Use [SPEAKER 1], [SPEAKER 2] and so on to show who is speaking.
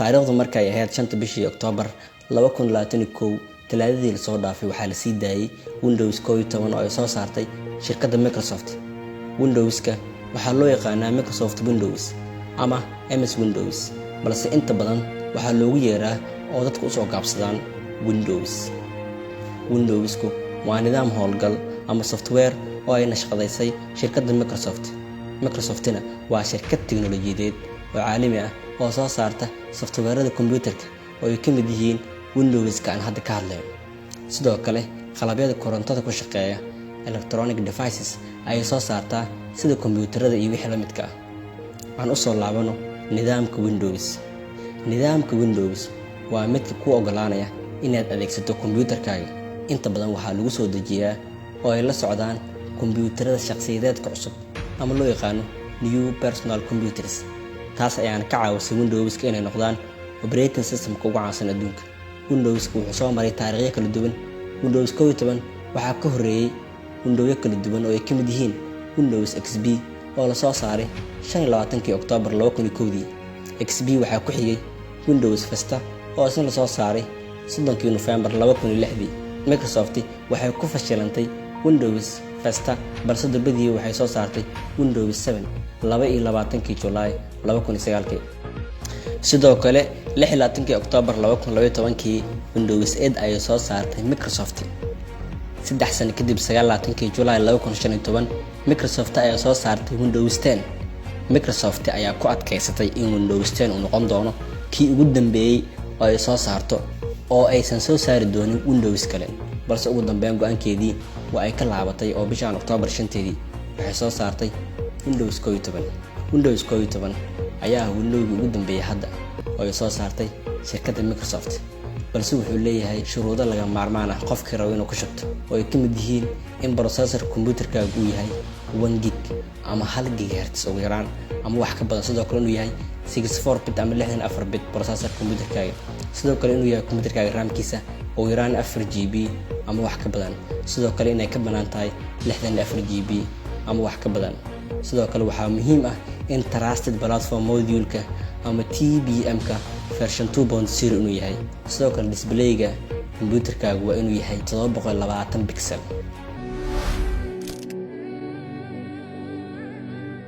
[SPEAKER 1] Taariikhdu markay ahayd 5-ta bishii Oktoobar 2021, Talaadadii lasoo dhaafay, waxaa la sii daayay Windows 11 oo ay soo saartay shirkadda Microsoft. Windowska waxaa loo yaqaanaa Microsoft Windows ama MS Windows, balse inta badan waxaa loogu yeeraa oo dadka usoo gaabsadaan Windows. Windowsku waa nidaam howlgal ama software oo ay nashqadaysay shirkadda Microsoft. Microsoftina waa shirkad tiknolojiyadeed oo caalami ah oo soo saarta softwareada kombiyuutarka oo ay ka mid yihiin Windowska aan hadda ka hadlayno. Sidoo kale qalabyada korontada ku shaqeeya, electronic devices, ayay soo saartaa, sida kombiyuutarada iyo wixii la midka ah. Aan usoo laabano nidaamka Windows. Nidaamka Windows waa midka kuu ogolaanaya inaad adeegsato kombiyuutarkaaga. Inta badan waxaa lagu soo dejiyaa oo ay la socdaan kombiyuutarada shaqsiyadeedka cusub ama loo yaqaano new personal computers. Taas ayaana ka caawisay Windowska inay noqdaan operating systemka ugu caansan adduunka. Windowska wuxuu soo maray taariikhyo kala duwan. Windows 11 waxaa ka horreeyey windowyo kala duwan oo ay ka mid yihiin Windows XP oo lasoo saaray 25-kii Oktoobar 2001-dii. XP waxaa ku xigay Windows Vista oo isna lasoo saaray 30-kii Nofembar 2006-dii. Microsoft waxay ku fashilantay Windows Vista, balse durbadii waxay soo saartay Windows 7 22-kii Julaay 2009-kii. Sidoo kale 26-kii Oktoobar 2012-kii Windows 8 ayay soo saartay Microsoft. 3 sano kadib, 29-kii Julaay 2015, Microsoft ayaa soo saartay Windows 10. Microsoft ayaa ku adkeysatay in Windows 10 uu noqon doono kii ugu dambeeyey oo ay soo saarto oo aysan soo saari doonin Windows kale, balse ugu dambeyn go-aankeedii waa ay ka laabatay oo bishan Oktoobar 5-teedii waxay soo saartay Windows 11. Windows 11 ayaa ah windowgii ugu dambeeyay hadda oo ay soo saartay shirkadda Microsoft, balse wuxuu leeyahay shuruudo laga maarmaan ah qofkii rabo inuu ku shubto, oo ay ka mid yihiin in processor computerkaaga uu yahay 1 gig ama 1 gigahertz ugu yaraan ama wax ka badan. Sidoo kale inuu yahay 64 bit ama 64 bit processor computerkaaga. Sidoo kale inuu yahay computerkaaga RAM-kiisa ugu yaraan 4 GB ama wax ka badan. Sidoo kale inay ka banaan tahay 64 GB ama wax ka badan. Sidoo kale waxaa muhiim ah in Trusted Platform Module-ka ama TPM-ka version 2.0 inuu yahay. Sidoo kale displayga computerkaagu waa inuu yahay 720 pixel.